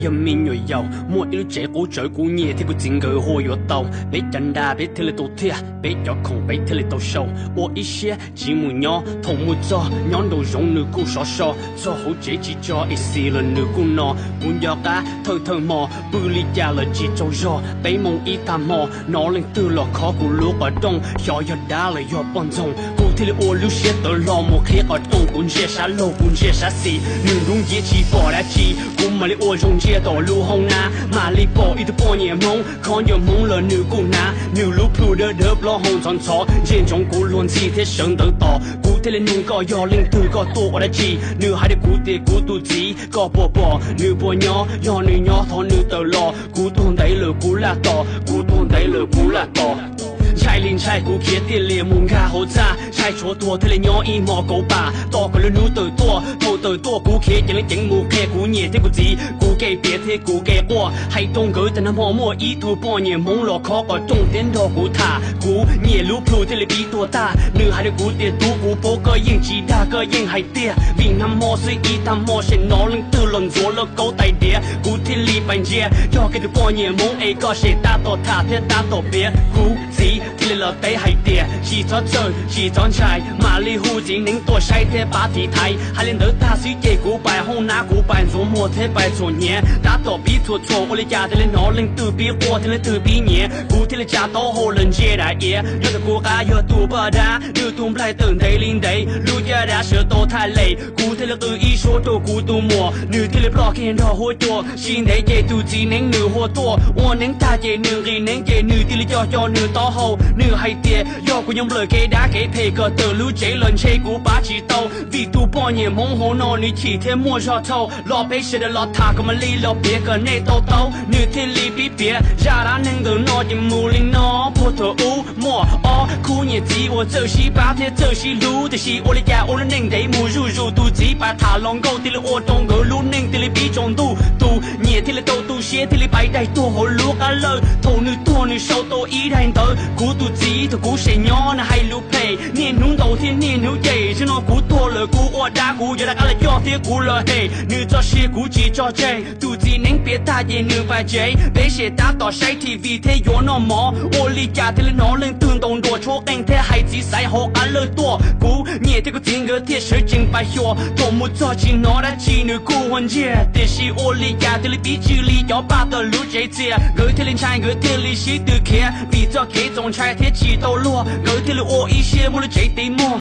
Yog me nyuam yaus muaj ib lub tsev qub tsawv, kuv niam thiab kuv txiv nkawd hu yuav tau. Peb cov nra peb thiaj li tau thiaj, peb cov khoom peb thiaj li tau sau. Ua ib siab tsis mus nyob, thaum mus txog nyob nraum zoov nws kuj sov so. Txog hauv tsev tsis tso ib xis los nws kuj no. Kuv nco qab thawj thawj hmo, pw li cas los tsis tsaug zog. Peb moos ib tag hmo, hnov leej twg los khov kuv lub qhov rooj, xyov yog dab los yog poj ntxoog. Kuv thiaj li ua lub siab tawv hlo mus qhib qhov rooj, kuv ntsia sab laug kuv ntsia sab xis, nws dub nciab tsis pom dab tsi. Kuv mam li ua zoo ntsia tom lub hoob nab, mam li pom ib tug poj niam Hmoob, kho ncauj Hmoob los nws kuj hnav, nws lub plhu dawb dawb plaub hau ntxhov ntxhov, ntsia ntsoov kuv luag ntxhi thiab sawv ntawd tos. Kuv thiaj li nug koj yog leej twg, koj tuaj ua dab tsi. Nws hais rau kuv tias kuv tus txiv, koj puas pom nws puas nyob, yog nws nyob thov nws tawm los. Kuv tuag ntev lawm kuv laj tos, kuv tuag ntev lawm kuv laj tos. Ntshai li ntshai kuv khiav thiaj li mus nkag hauv txaj, ntshai tshuav tuag thiaj li nyob ib hmo kauv pam, tos kom lwm hnub tawm tuaj. Thaum tawm tuaj kuv khiav ceev li ceev mus qhia kuv niam thiab kuv txiv, kuv kev piav thiab kuv kev quaj, hais rau nkawd tias nag hmo muaj ib tug poj niam Hmoob los khov qhov rooj thiab nrog kuv tham. Kuv niam lub plhu thiaj li pib tuag tag, nws hais rau kuv tias tub, kuv paub koj yeej tsis dag, koj yeej hais tiag, vim nag hmo xwb ib tag hmo sem hnov leej twg los ntxuav lauj kaub tais diav. Kuv thiaj li pais ntsia, yog kiag tus poj niam Hmoob es koj sem tab tom tham thiab tab tom piav. Kuv txiv thiaj li los teb hais tias tsis txhob txhawj tsis txhob ntshai, mam li hu txiv neeb tuaj saib thiab pab tiv thaiv. Hais li ntawd tag xwb ces kuv pais hoob nab, kuv pais ntxuav muag thiab pais txhuam hniav, tab tom pib txhuam txhuam ua li cas thiaj li hnov leej twg pib quaj thiab leej twg pib nyiav. Kuv thiaj li tsa taub hau los ntsia daim iav, nyob rau kuv qab yog tus poj dab, nws tus nplaig tawm ntev li ntev, lub caj dab sawv tau thaj lem. Kuv thiaj li qw ib suab rau kuv tus muam, nws thiaj li ploj kiag nrog huab cua. Tsis ntev ces tus txiv neeb nws hu tuaj, ua neeb tag ces nws nqis neeb ces nws thiaj li co co nws taub hau. Nws hais tias yog kuv nyob nplawm kev dab kev phem kom tawm lub tsev los ntshe kuv pab tsis tau, vim tus poj niam Hmoob hauv no nws chim thiab muaj zog thaum los peb sawv daws los tham kom mam li los piav kom nej tau taub. Nws thiaj li pib piav zaj dab neeg ntawm no ces mus li no. Puag thaum ub muaj ob khub niam txiv uas txawj sib pab thiab txawj sib hlub, tiam sis ua li cas ua lub neej ntev mus zuj zus, tus txiv pais tham hluas nkauj thiaj li ua rau nkawd lub neej thiaj li pib tsaus ntuj. Tus niam thiaj li tau tu siab thiaj li pais daig tuag hauv lub qab lawj. Thaum nws tuag nws sau tau ib daig ntawv. Kuv tus txiv thaum kuv sem nyob nws hais lus phem, niaj hnub ntaus thiab niaj hnub cem. Zaum no kuv tuag lawm kuv ua dab, kuv yuav rov qab los coj thiab kuv los hem. Nws tso sia kuv tsis tso tseg, tus txiv neeb piav tag ces nws pais tsev. Peb sem tab tom saib T V thiab yuav noj mov, ua li cas thiaj li hnov leej twg ntaus nruas tshuab qeej thiab hais txiv xaiv hauv qab lawj tuaj. Kuv niam thiab kuv txiv nkawd thiaj sawv tsees pais xyuas, thaum mus txog tsis hnov dab tsi nws kuj ua ntsiag, tiam sis ua li cas thiaj li pib tsw li cov paj tawm lub tsev txias. Nkawd thiaj li ntshai nkawd thiaj li sib tw khiav, vim txoj kev txaus ntshai thiab tsis tau luag. Nkawd thiaj li ua ib siab muab lub tsev tiv muag.